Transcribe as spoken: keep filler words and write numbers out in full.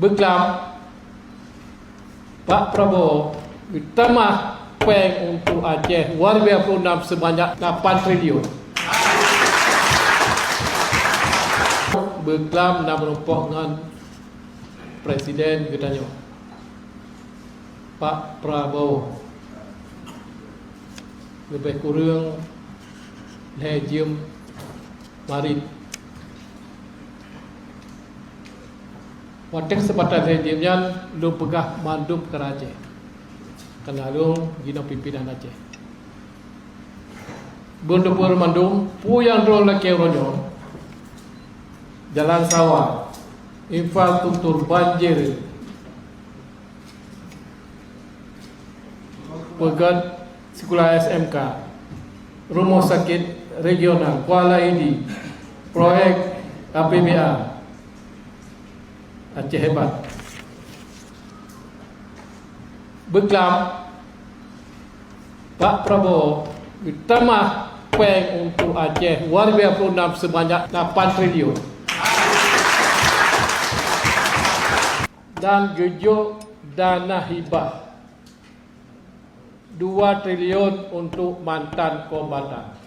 Beuklam, Pak Prabowo geutamah péng untuk Aceh dua ribu dua puluh enam sebanyak lapan triliun. Beuklam na meurumpok ngon Presiden geutanyoe, Pak Prabowo, leubeh kureueng lhée jeuem marit. Watée keuseumpatan lhée jeuem nyan, lôn peugah mandum keu Aceh, kana lôn jinoe pimpinan Aceh. Beuneupeue mandum peue nyang droe lakée uroe nyoe, jalan sawa, infrastruktur banjir, peugét sikula S M K, rumoh sakét regional, Kuala Idi, proyek A P B A, Aceh hebat. Beuklam, Pak Prabowo geutamah péng untuk Aceh dua ribu dua puluh enam sebanyak lapan triliun dan geujok dana hibah dua triliun untuk mantan kombatan.